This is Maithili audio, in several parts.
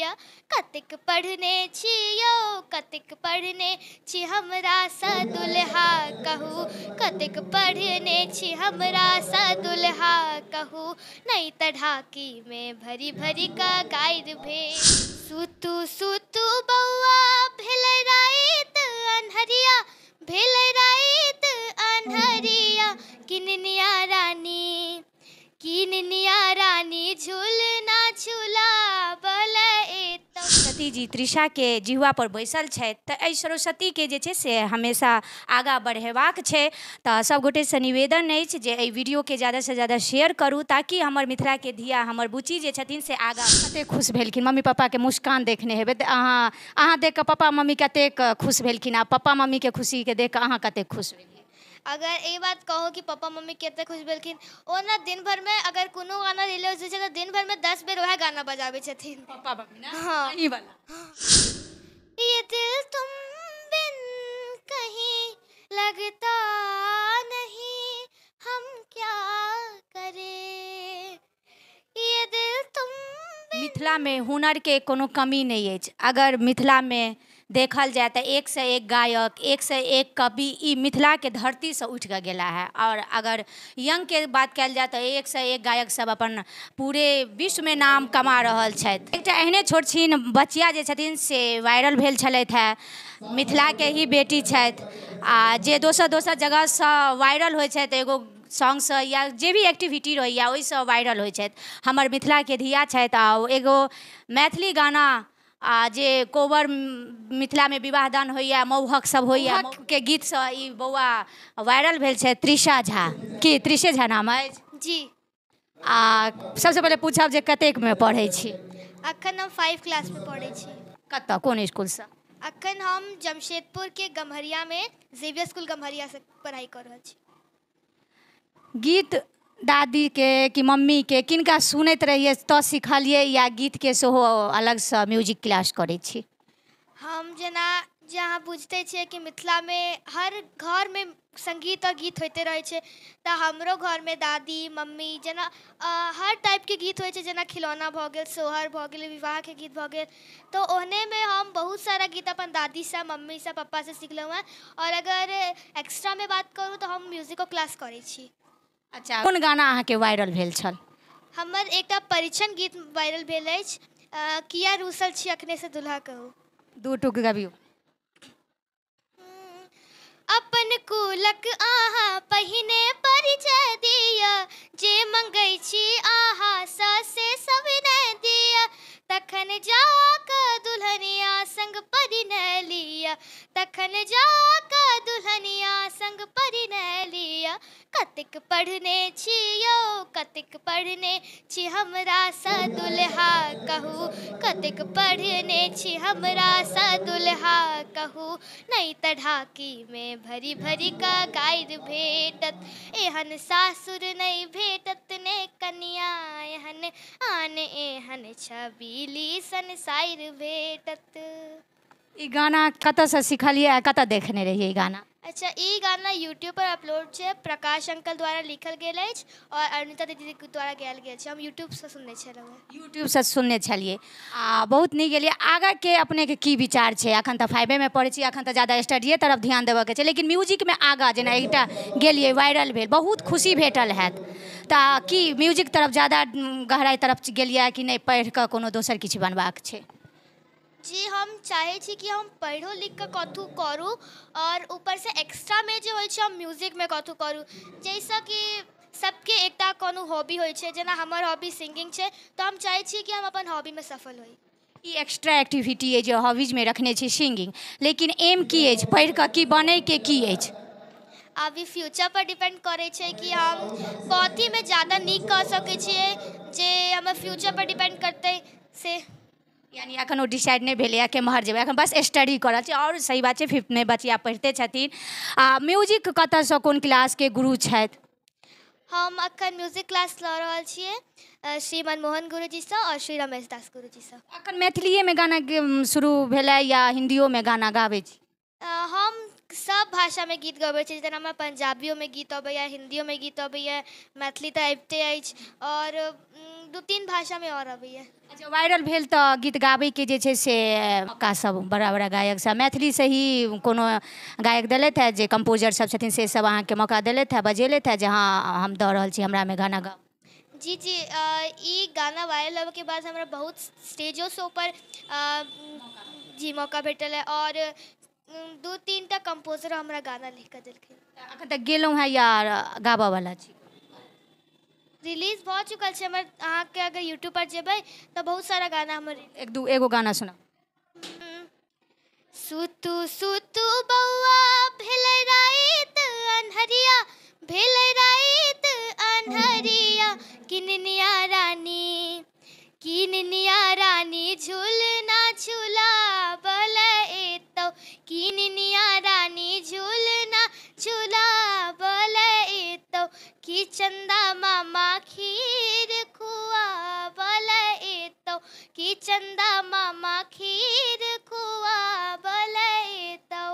लिअ। कतेक पढ़ने छी यौ, कतेक पढ़ने छी हमरासँ दुल्हा कहू, कतेक पढ़ने छी हमरासँ दुल्हा कहू, नहि तऽ ढाकीमे भरि भरि कऽ गारि भेल। सुतू सुतू बौआ भेलै राति अन्हरिया, भेलै राति अन्हरिया, किननिया रानी, किननिया रानी झूलना झुलाबल एतौ। सरस्वती जी त्रिषाके जिह्वा पर बैसल छथि, तऽ एहि सरस्वतीके जे छै से हमेशा आगाँ बढ़ेबाक छै। तऽ सभगोटेसँ निवेदन अछि जे एहि वीडियोके ज्यादासँ ज्यादा शेयर करू, ताकि हमर मिथिलाके धिया, हमर बुच्ची जे छथिन से आगाँ। कतेक खुश भेलखिन मम्मी पापाके मुस्कान देखने हेबै तऽ अहाँ देख कऽ पापा मम्मी कतेक खुश भेलखिन, आ पप्पा मम्मीके खुशीके देख कऽ अहाँ कतेक खुश भेलियै? अगर ई बात कहू कि पप्पा मम्मी कतेक खुश भेलखिन, ओ ने दिन भरिमे अगर कोनो गाना रिलीज होइ छै तऽ दिन भरिमे 10 बेर वएह गाना बजाबै छथिन पप्पा मम्मी ने। हाँ। अहीं वाला। ये दिल तुम बिन कहीं लगता नहीं, हम क्या करें, ये दिल तुम। मिथिलामे हुनरके कोनो कमी नहि अछि। अगर मिथिलामे देखल जाय तऽ एकसँ एक गायक, एकसँ एक कवि ई मिथिलाके धरतीसँ उठि कऽ गेला है। आओर अगर यंगके बात कयल जाय तऽ एकसँ एक गायक सब अपन पूरे विश्वमे नाम कमा रहल छथि। एकटा एहने छोट छिन बचिया जे छथिन से वायरल भेल छलथि हेँ, मिथिलाके ही बेटी छथि, आ जे दोसर दोसर जगहसँ वायरल होइ छथि एगो सॉन्गसँ या जे भी एक्टिविटी रहैए ओहिसँ वायरल होइ छथि। हमर मिथिलाके धिया छथि, आ एगो मैथिली गाना आ जे कोबर मिथिलामे विवाह दान होइए, मौहक सब होइए के गीतसँ ई बौआ वायरल भेल छै, त्रिषा झा। की त्रिषे झा नाम अछि? जी। आ सबसँ पहिले पूछब जे कतेकमे पढ़ै छी? अखन हम 5 क्लासमे पढ़ै छी। कतऽ, कोन इसकुलसँ? अखन हम जमशेदपुरके गम्हरियामे जेवियर स्कूल गम्हरियासँ पढ़ाइ कऽ रहल छी। गीत दादीके कि मम्मीके किनका सुनैत रहियै तऽ सिखलियै, या गीतके सेहो अलगसँ म्यूजिक क्लास करै छी? हम जेना जे अहाँ बुझिते छियै कि मिथिलामे हर घरमे सङ्गीत आओर गीत होइते रहै छै, तऽ हमरो घरमे दादी मम्मी जेना हर टाइपके गीत होइ छै, जेना खिलौना भऽ गेल, सोहर भऽ गेल, विवाहके गीत भऽ गेल, तऽ ओहनेमे हम बहुत सारा गीत अपन दादीसँ, मम्मीसँ, पप्पासँ सिखलहुँ हेँ। आओर अगर एक्स्ट्रामे बात करू तऽ हम म्यूजिको क्लास करै छी। अच्छा, कोन गाना अहाँके वायरल भेल छल? हमर एकटा परिछन गीत वायरल भेल अछि, किया रूसल छी अखनेसँ दुल्हा कहू। दू टुक गबियौ। अपन कुलक अहाँ पहिने परिचय दिअ, जे मंगै छी अहाँसँ से सब नहि दिअ, तखन जा कऽ दुल्हनिया संग परिणय लिअ, तखन जा कऽ दुल्हनिया संग परिणय लिअ। कतेक पढ़ने छी यौ, कतेक पढ़ने छी हमरासँ दुल्हा कहू, कतेक पढ़ने छी हमरासँ दुल्हा कहू, नहि तऽ ढाकीमे भरि भरि कऽ गारि भेटत, एहन सासुर नहि भेटत ने कनिया एहन आन एहन छबीली सन साइर भेटत। ई गाना कतऽसँ सिखलियै आ कतऽ देखने रहियै ई गाना? अच्छा, ई गाना यूट्यूब पर अपलोड छै, प्रकाश अंकल द्वारा लिखल गेल अछि और अरुणिता दीदी द्वारा गायल गेल छै। हम यूट्यूबसँ सुनने छलहुँ हेँ। यूट्यूबसँ सुनने छलियै आ बहुत नीक गेलियै। आगाँके अपनेके की विचार छै? अखन तऽ 5मे पढ़ै छी, अखन तऽ ज्यादा स्टडीए तरफ ध्यान देबऽके छै, लेकिन म्यूजिकमे आगाँ जेना एकटा गेलियै वायरल भेल, बहुत खुशी भेटल हैत, तऽ की म्यूजिक तरफ ज्यादा गहराइ तरफ गेलियै कि नहि, पढ़ि कऽ कोनो दोसर किछु बनबाक छै? जी, हम चाहै छी कि हम पढ़ो लिख कऽ कथू करू और ऊपरसँ एक्स्ट्रामे जे होइ छै हम म्यूजिकमे कथू करू, जाहिसँ कि सबके एकटा कोनो हॉबी होइ छै, जेना हमर हॉबी सिंगिंग छै, तऽ हम चाहै छी कि हम अपन हॉबीमे सफल होइ। ई एक्स्ट्रा एक्टिविटी अछि जे हॉबीजमे रखने छी सिंगिंग, लेकिन एम की अछि, पढ़ि कऽ की बनैके की अछि? आब ई फ्यूचर पर डिपेंड करै छै कि हम कथीमे ज्यादा नीक कऽ सकै छियै, जे हमर फ्यूचर पर डिपेंड करतै से। यानी एखन ओ डिसाइड नहि भेलैए केम्हर जेबै, एखन बस स्टडी कऽ रहल छी। आओर सही बात छै, 5thमे बचिया पढ़िते छथिन। आ म्यूजिक कतऽसँ, कोन क्लासके गुरु छथि? हम अखन म्यूजिक क्लास लऽ रहल छियै श्री मनमोहन गुरुजीसँ आओर श्री रमेश दास गुरुजीसँ। अखन मैथिलीएमे गाना शुरू भेलै या हिन्दियोमे गाना गाबै छी? हम सब भाषामे गीत गबै छी। जेना हमरा पंजाबियोमे गीत अबैए, हिन्दियोमे गीत अबैए, मैथिली तऽ अबिते अछि आओर 2-3 भाषामे आओर अबैए। अच्छा, वायरल भेल तऽ गीत गाबैके जे छै से मौका सब बड़ा बड़ा गायक सब मैथिलीसँ ही कोनो गायक देलथि हे, जे कम्पोजर सब छथिन से सब अहाँके मौका देलथि हे, बजेलथि हे जे हँ हम दऽ रहल छी, हमरामे गाना गाउ? जी जी, ई गाना वायरल होबऽके बाद हमरा बहुत स्टेजो शो पर जी मौका भेटल है आओर 2-3 टा कम्पोजर हमरा गाना लिख कऽ देलखिन। अखन तक गेलहुँ हेँ या गाबऽवला छी? रिलीज भऽ चुकल छै हमर, अहाँके अगर यूट्यूब पर जेबै तऽ बहुत सारा गाना हमर। 1-2 गाना सुनाउ। सुतू सुतू बौआ भेलै राति अन्हरिया, भेलै राति अन्हरिया, किननिया रानी, किननिया रानी झूलना झूलाबल एतौ, किननिया रानी झूलना झूलाबल एतौ, कि चंदा मामा खीर खुआबल एतौ, कि चंदा मामा खीर खुआबल एतौ।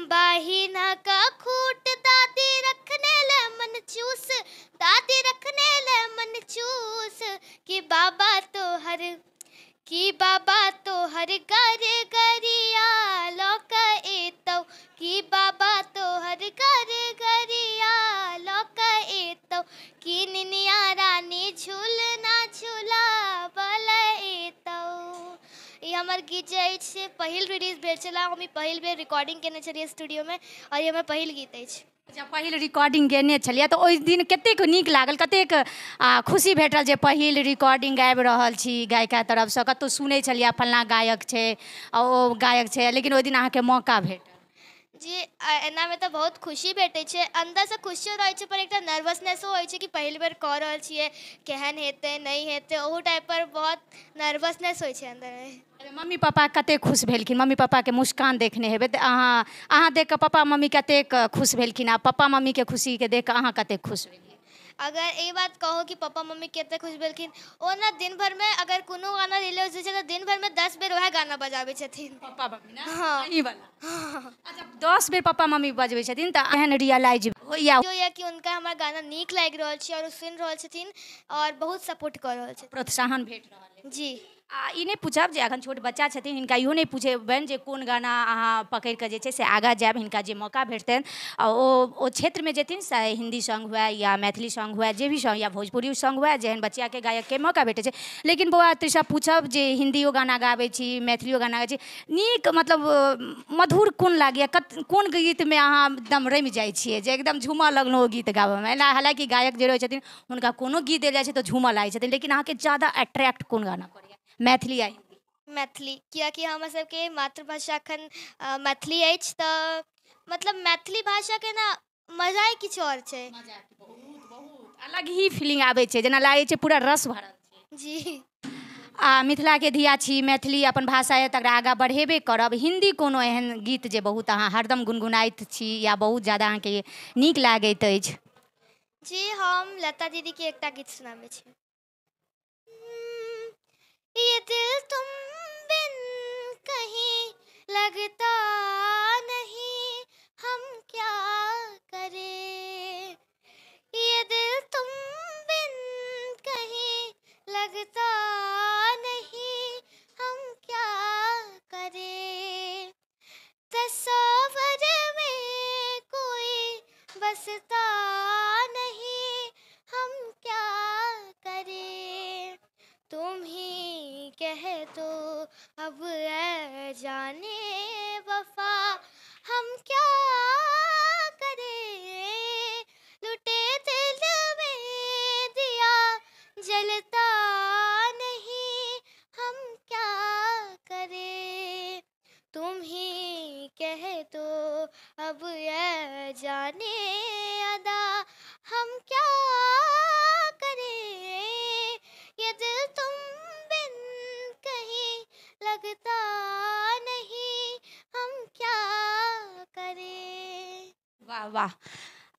बाहिना का खूट दादी रखने ले मन चूस, दादी रखने ले मन चूस, कि बाबा तोहर, कि बाबा तोहर गर गरिया लऽ एतौ, कि बाबा तोहर गर गरिया लऽ एतौ, कि निनिया रानी झूलना झूलाबल एतौ। ई हमर गीत जे अछि से पहिल रिलीज भेल छलै, हम ई पहिल बेर रिकॉर्डिंग केने छलियै स्टूडियोमे आओर ई हमर पहिल गीत अछि। अच्छा, पहिल रिकॉर्डिंग गेने छलियै तऽ ओहि दिन कतेक नीक लागल, कतेक खुशी भेटल जे पहिल रिकॉर्डिंग गाबि रहल छी गायिका तरफसँ? कतहु सुनै छलियै फल्लाँ गायक छै आ ओ गायक छै, लेकिन ओहि दिन अहाँके मौका भेटल। जी, एनामे तऽ बहुत खुशी भेटै छै, अन्दरसँ खुशियो रहै छै, पर एकटा नर्वसनेसो होइ छै कि पहिल बेर कऽ रहल छियै, केहन हेतै नहि हेतै, ओहू टाइप पर बहुत नर्वसनेस होइ छै अन्दरमे। मम्मी पापा कतेक खुश भेलखिन? मम्मी पापाके मुस्कान देखने हेबै तऽ अहाँ अहाँ देख कऽ पप्पा मम्मी कतेक खुश भेलखिन आ पप्पा मम्मीके खुशीके देख कऽ अहाँ कतेक खुश भेलियै? अगर ई बात कहू कि पप्पा मम्मी कतेक खुश भेलखिन, ओ ने दिन भरिमे अगर कोनो गाना रिलीज होइ छै तऽ दिन भरिमे 10 बेर वएह गाना बजाबै छथिन। पप्पा मम्मी ने? हँ। अहीं वाला? अच्छा, 10 बेर पप्पा मम्मी बजबै छथिन तऽ एहन रियलाइज होइया? होइया कि हुनका हमर गाना नीक लागि रहल छै आओर ओ सुनि रहल छथिन आओर बहुत सपोर्ट कऽ रहल छथिन। प्रोत्साहन भेट रहल अइ। जी। आ ई नहि पूछब जे अखन छोट बच्चा छथिन, हिनका इहो नहि पूछबनि जे कोन गाना अहाँ पकड़ि कऽ जे छै से आगाँ जायब। हिनका जे मौका भेटतनि आ ओ क्षेत्रमे जेथिन, चाहे हिन्दी सॉन्ग हुए या मैथिली सॉन्ग हुए, जे भी सॉन्ग या भोजपुरी सॉन्ग हुए, जेहन बच्चाके गायकके मौका भेटै छै। लेकिन बौआ तृषा, पूछब जे हिन्दियो गाना गाबै छी, मैथिलियो गाना गाबै छी, नीक मतलब मधुर कोन लागैए? कोन गीतमे अहाँ एकदम रमि जाइ छियै जे एकदम झूमऽ लगलहुँ ओ गीत गाबऽमे? एना हालाँकि गायक जे रहै छथिन हुनका कोनो गीत देल जाइ छै तऽ झूमऽ लागै छथिन, लेकिन अहाँके ज्यादा अट्रैक्ट कोन गाना करैए, मैथिली या हिन्दी? मैथिली, कियाकि हमर सबके मातृभाषा एखन मैथिली अछि, तऽ मतलब मैथिली भाषाके ने मजा किछु आओर छै। बहुत बहुत अलग ही फीलिंग आबै छै, जेना लागै छै पूरा रस भरल छै। जी। आ मिथिलाके धिया छी, मैथिली अपन भाषा यऽ, तकरा आगाँ बढ़ेबे करब। हिन्दी कोनो एहन गीत जे बहुत अहाँ हरदम गुनगुनाइत छी या बहुत ज्यादा अहाँके नीक लागैत अछि? जी, हम लता दीदीके एकटा गीत सुनाबै छी। ये दिल तुम बिन कहीं लगता नहीं, हम क्या करें, ये दिल तुम बिन कहीं लगता नहीं, हम क्या करें, तसव्वुर में कोई बसता नहीं, हम क्या करें, तुम ही कह दो अब ऐ जाने वफा, हम क्या करें, लुटे दिल में दिया जलता नहीं, हम क्या करें, तुम ही कह दो अब ऐ जाने अदा, हम क्या करें, ये दिल तुम बिन कहीं लगता नहीं, हम क्या करें। वाह वाह।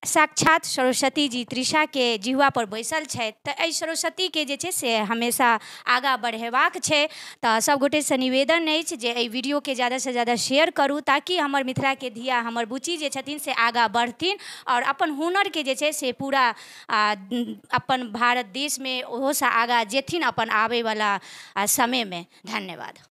साक्षात सरस्वती जी तृषाके जिह्वा पर बैसल छथि। तऽ एहि सरस्वतीके जे छै से हमेशा आगाँ बढ़ेबाक छै। तऽ सभगोटेसँ निवेदन अछि जे एहि वीडियोके ज्यादासँ ज्यादा शेयर करू, ताकि हमर मिथिलाके धिया, हमर बुच्ची जे छथिन से आगाँ बढ़थिन आओर अपन हुनरके जे छै से पूरा अपन भारत देशमे ओहोसँ आगाँ जेथिन अपन आबैवला समयमे। धन्यवाद।